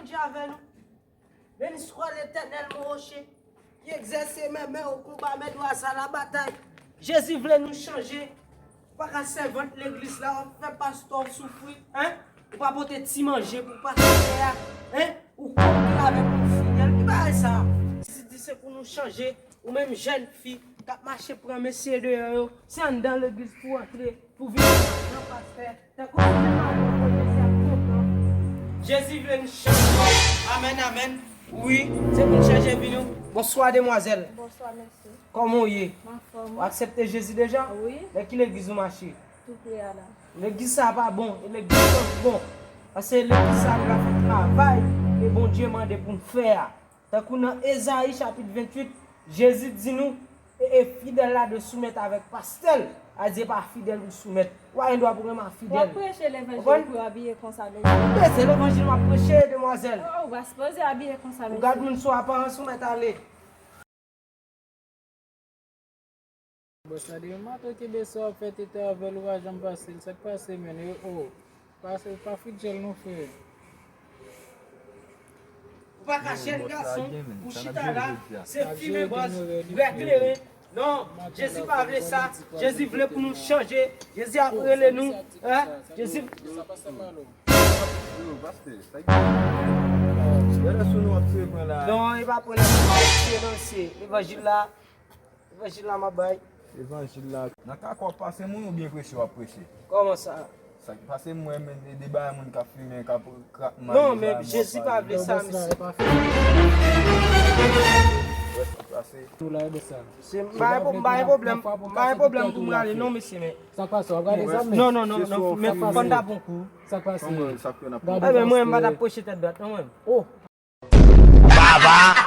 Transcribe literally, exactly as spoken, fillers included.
Bondye avè nou. Béni soit l'Éternel, mon rocher, qui exerce mes mains au combat, mes doigts à la bataille. Jezi vle nou chanje. Ou pa ka sèvant legliz la, w ap fè pastè w soufri, en? Ou pa pote ti manje pou pastè a, en? Ou kontre avèk yon fidèl. Ki bagay sa? Jezi di se pou nou chanje. Ou menm jèn fi k ap mache pran mesye deyò yo, se anndan legliz pou w antre, pou vin nan pastè. Tankou si te mare w, Jezi ap kontan. Jezi vle n chanje. Amèn, amèn. Wi, se pou n chanje vi nou. Bonswa, demwazèl. Bonswa, mesye. Kòman w ye? M anfòm. Ou aksepte Jezi deja? Wi. Nan ki legliz ou mache? Tou pre a la. Legliz sa a pa bon, e legliz pa bon. Paske legliz sa a nou ka fè travay ke Bondye mande pou n fè a. Tankou nan Ezayi chapit venntuit, Jezi di nou, e, e fidèl la dwe soumèt avèk pastè l. A di e pa fidèl pou soumèt. Ou pa gen dwa pou menm a fidèl. W ap preche levanjil pou w abiye konsa, mesye. Mesye, levanjil m ap preche, demwazèl. Oh, ou pa sipoze abiye konsa, mesye. Ou gad moun sou aparans ou mèt ale. Bòs la demen maten kenbe sa w ap fè tete avè l, ou pa janm pase l. Sa k pase, menn? E, o, pase, pa fidèl non, frè. Ou pa ka jèn gason, ou chita la, se fimen bòs, bwè kleren. Non, Jezi pa vle sa. Jezi vle pou nou chanje. Jezi ap rele nou. Hein? Jezi. Yo, pastè, sa ki gade sou nou ap tire pran la. Non, e pa pran la, se nan se levanjil la. Levanjil la m ap bay. Levanjil la. Nan kaka w ap pase moun oubyen preche w ap preche? Kòman sa? Sa k pase m wè men de, de bagay moun k ap fimen, k ap krak mal. Non, men Jezi pa vle sa, mesye. Wè sa k pase. Tou la, e de sa. Se, m pa gen pwoblèm, m pa gen pwoblèm pou m ale, non, mesye, men. Sa k pase, w ap gade zam, men? Non, non, non, non, men fò n ta pran kou. Sa k pase? Kòman sa k fè n ap pran kou? Ebyen, mwen, m pa t ap preche tèt dwat, non, mwen. Oh! Baba!